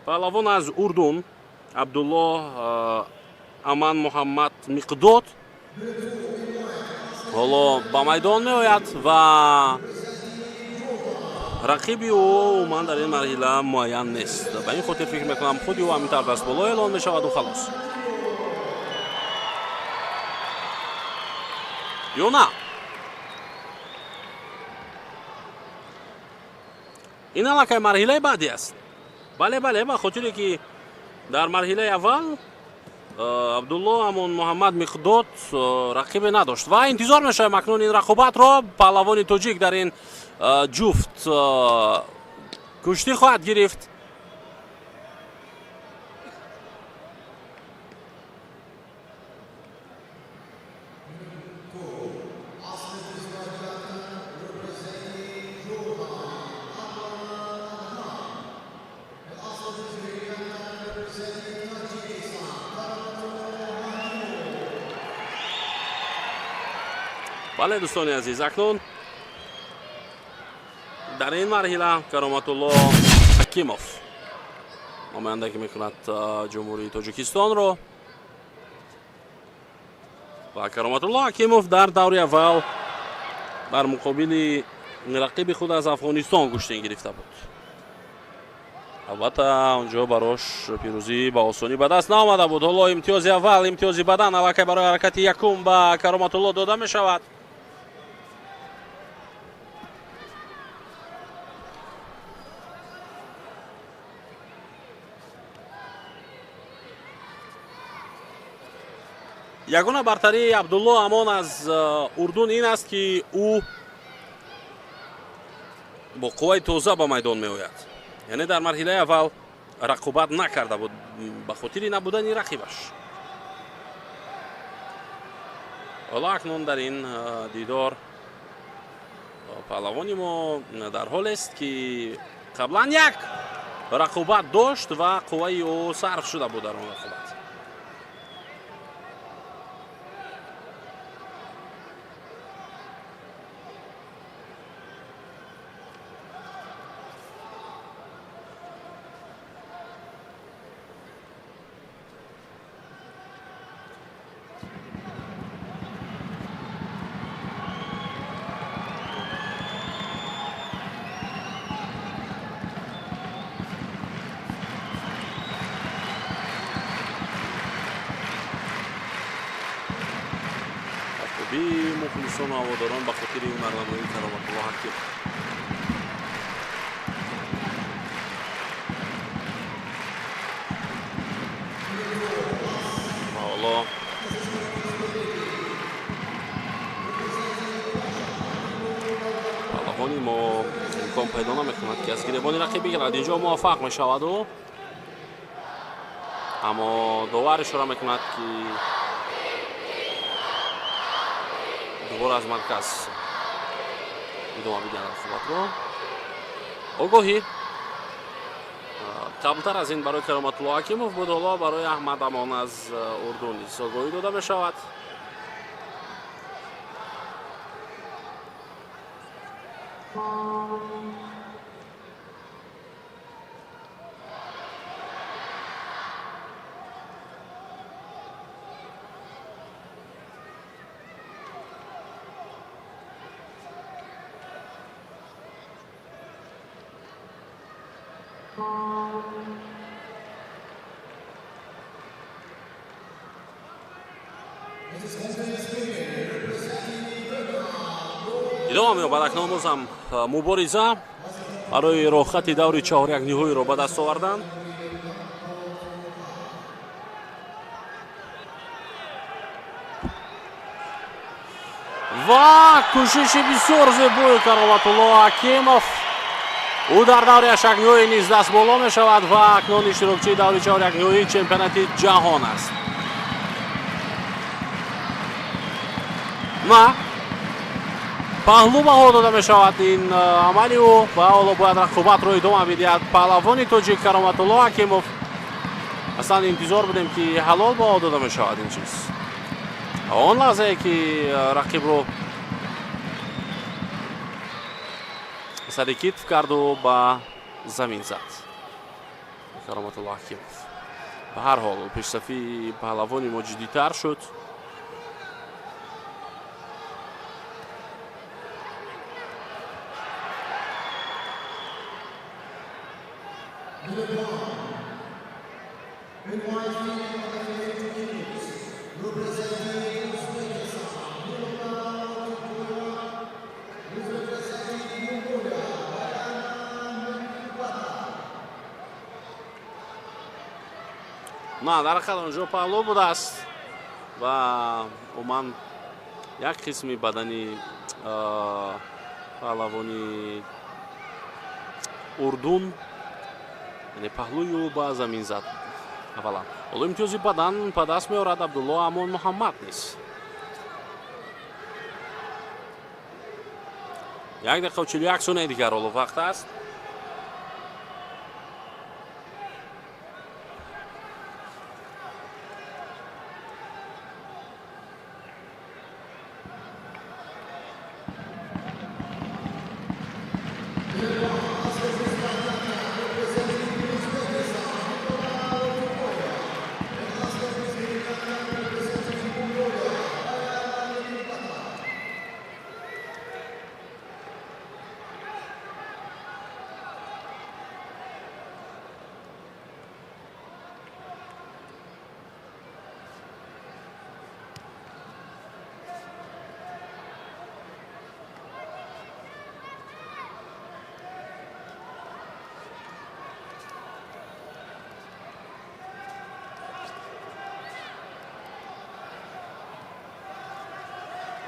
Паҳлавон аз Урдун Абдуллоҳ Аман Муҳаммад Миқдод ҳоло ба майдон меояд ва рақиби ӯ умуман дар ин марҳила муайян нест. Ба ин хотир фикр мекунам, худи ӯ ҳамин тавр дастболо эълон мешаваду халос. Ё на, ин аллакай марҳилаи баъдӣ аст. Бале, бале, ба хотире ки дар марҳилаи аввал Абдулло Амон Муҳаммад Миқдод рақибе надошт ва интизор мешавем акнун ин рақобатро. Паҳлавони тоҷик дар ин ҷуфт куштӣ хоҳад гирифт. Бале, дӯстони азиз, акнун дар ин марҳила Кароматулло Ҳакимов намояндагӣ мекунад Ҷумҳурии Тоҷикистонро ва Кароматулло Ҳакимов дар даври аввал бар муқобили рақиби худ аз Афғонистон гӯштин гирифта буд. Албатта, он ҷо барош пирӯзӣ ба осонӣ ба даст наомада буд. Ҳоло имтиёзи аввал, имтиёзи бадан, аллакай барои ҳаракати якум ба Кароматулло дода мешавад. Ягона бартарии Абдулло Амон аз Урдун ин аст, ки ӯ бо қувваи тоза ба майдон меояд, яъне дар марҳилаи аввал рақобат накарда буд ба хотири набудани рақибаш. Ҳоло акнун дар ин дидор паҳлавони мо дар ҳолест, ки қаблан як рақобат дошт ва қувваи ӯ сарф шуда буд дар он рақобат. Кафкӯбии мухлисону ҳаводорон ба хотири ҳунарнамоии Кароматулло Ҳакимов. Ва ҳоло паҳлавони мо имкон пайдо намекунад, ки аз гиребони рақиб бигирад. Инҷо муваффақ мешаваду, аммо довар ишора мекунад, ки дубора аз марказ идома бидиҳад рақобатро. Огоҳӣ қаблтар аз ин барои Кароматулло Ҳакимов буд, ҳоло барои Аҳмад Амон аз Урдун низ огоҳӣ дода мешавад. Идома меёбад акнун боз ҳам мубориза барои роҳхати даври чаҳорякниҳоиро ба даст овардан. Ва кӯшиши бисёр зебои Кароматулло Ҳакимов! Ӯ дар даври ҳаштякниҳоӣ низ дастболо мешавад ва акнун иштирокчии даври чаҳорякниҳоии чемпионати ҷаҳон аст. На, паҳлӯ баҳо дода мешавад ин амали ӯ ва ҳоло бояд рақобатро идома бидиҳад паҳлавони тоҷик Кароматулло Ҳакимов. Аслан интизор будем, ки ҳалол баҳо дода мешавад ин чиз, он лаҳзае ки рақибро Сари китф карду ба замин зад Кароматулло Ҳакимов. Ба ҳар ҳол, пешсафии паҳлавони мо ҷиддитар шуд. На, дар ҳақиқат, онҷо паҳлӯ будааст ва умуман як қисми бадани паҳлавони Урдун, яъне паҳлӯи ӯ, ба замин зад аввалан. Ҳоло имтиёзи бадан ба даст меорад Абдулло Амон Муҳаммад низ. 1 дақиқау 41 сонияи дигар ҳоло вақт аст.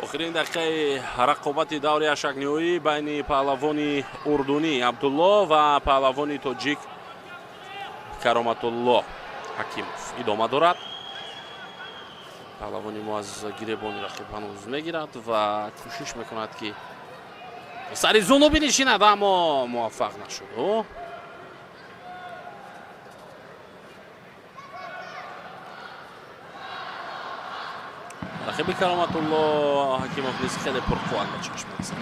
Охирин дақиқаи рақобати даври ҳаштякниҳоӣ байни паҳлавони урдунӣ Абдулло ва паҳлавони тоҷик Кароматулло Ҳакимов идома дорад. Паҳлавони мо аз гиребони рақиб ҳанӯз мегирад ва кӯшиш мекунад, ки сари зону бинишинад, аммо муваффақ нашуд ӯ. Рақиби Кароматулло Ҳакимов низ хеле пурқувват ба чашм мерасад.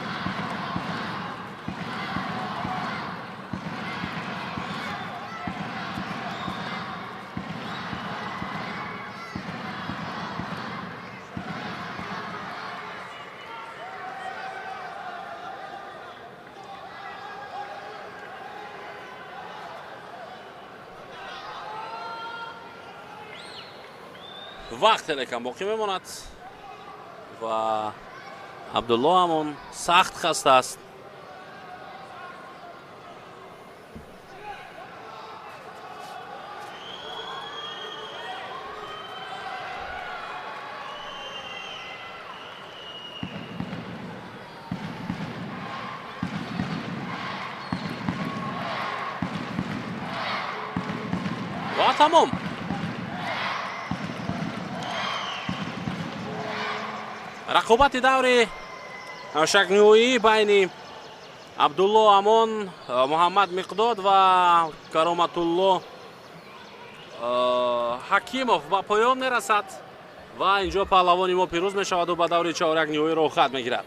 Вақт хеле кам боқӣ мемонад ва Абдулло Амон сахт хаста аст. Ва тамом. Рақобати даври ҳаштякниҳоӣ байни Абдулло Амон Муҳаммад Миқдод ва Кароматулло Ҳакимов ба поён мерасад ва инҷо паҳлавони мо пирӯз мешаваду ба даври чоряк ниҳоӣ роҳхат мегирад.